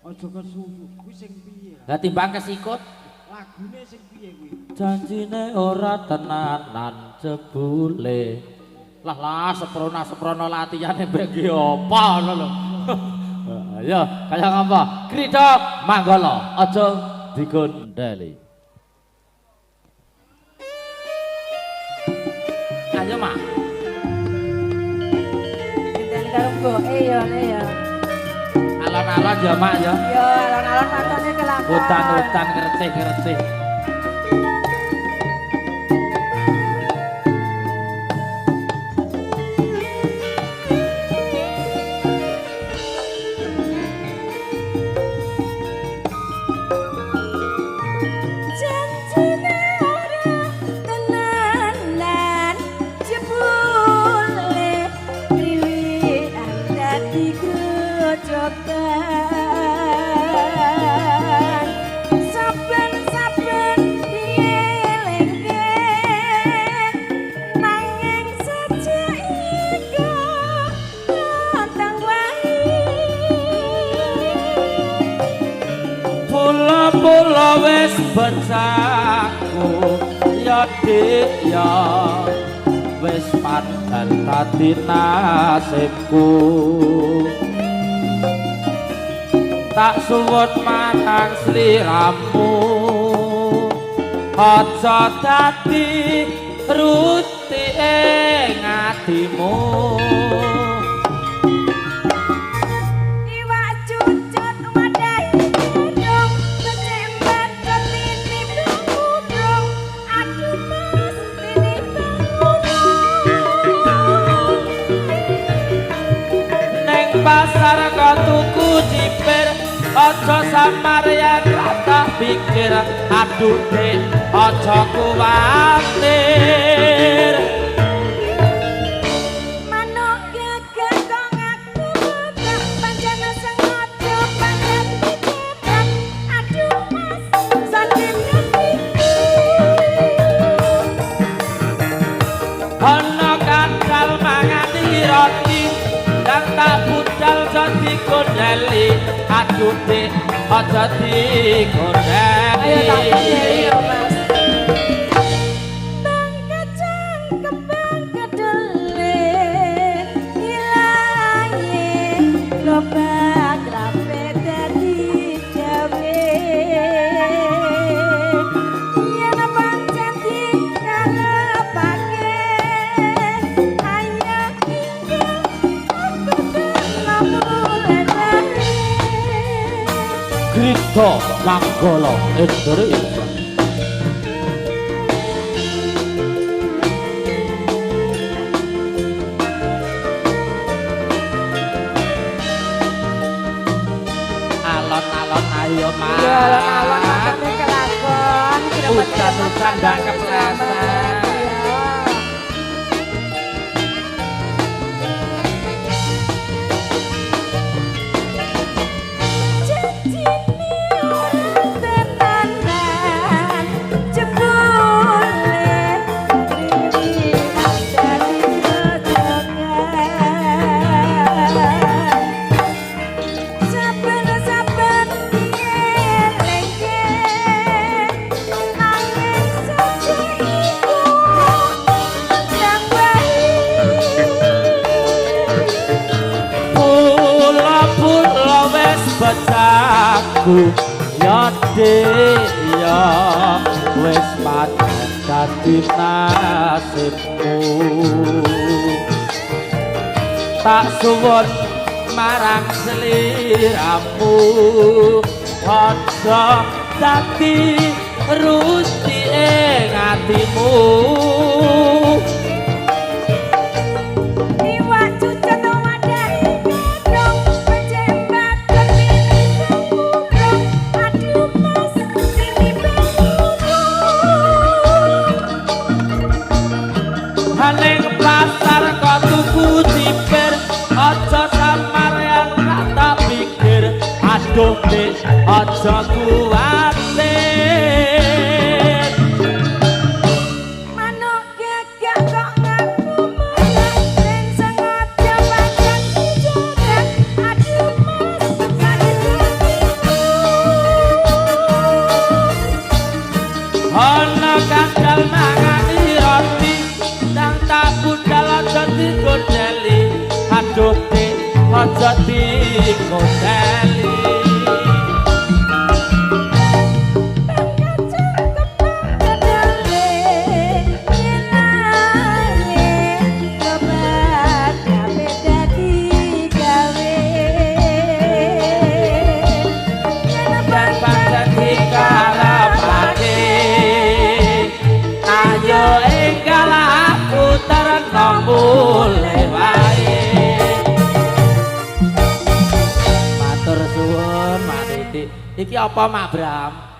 Aja kesusu, kuwi sing piye? Lah timbang kesikut. Lagune sing piye kuwi? Janjine ora tenanan jebule. Lah lah seprona-seprona latihane mbek ki apa ngono lho. Ayo, kaya ngapa? Krida Manggala aja digondeli. Ayo, Mak. Genteni karo mboke ya le ya. Alon-alon ya, Mak ya. Ya alon-alon matane kelakon. Utan-utan ngercih-ngercih. Janjine ora tenanan jebule kriwikan dadi grojogan. Saben-saben dielingke nanging sajak iku tentang wae. Pula-pula wis becaku ya Dik ya, wis pancen dadi nasibku. Tak suwun marang sliramu aja dadi ruti ing atimu. Iwak cucut wadahi gedung, becik mbacut tinimbang gunung. Aduh Mas tinimbang gunung. Neng pasar kok tuku cipir, aja samar yen ra tak pikir. Aduh Dik aja kuwatir. Manuk gagah kok ngaku botak, pancen sengaja pancen dicetak. Aduh Mas sakit hatiku. Ana kadal mangani roti dan tak budal aja digondeli. Aduh Dik aja digondeli. Ayo tak kondeli ya Mas. Bang kacang kembang kedele ilange lobak rape dadi gawe. Yen pancen dikarepake ayo tinggal aku kena mulai bae. Krida Manggala Indonesia. Alon-alon ayo Mas. Ya alon-alon matane kelakon. Udan-udan ndak kepleset. Janjine ora tenanan jebule kriwikan dadi grojogan. Saben-saben dielingke nanging sajak iku tentang wae. Pula-pula wis becaku ya Dik ya, wis pancen dadi nasibmu. Tak suwun marang sliramu aja dadi ruti ing atimu. Iwak cucut wadahi gedung, becik mbacut tinimbang gunung. Aduh Mas tinimbang gunung. Ning pasar kok tuku cipir, aja samar yen ra tak pikir. Aduh Dik aja kuwatir. Manuk gagah kok ngaku menang, yen sengaja pancen dijarak. Aduh Mas sakit hatiku. Aja digondeli. Kacang kembang kedele nyelange tobat kabeh dadi gawe yen Yen pancen dikarepake, ayo enggal aku terno mulih wae. Matur suwun, Mak Titi. Iki apa, Mak Bram?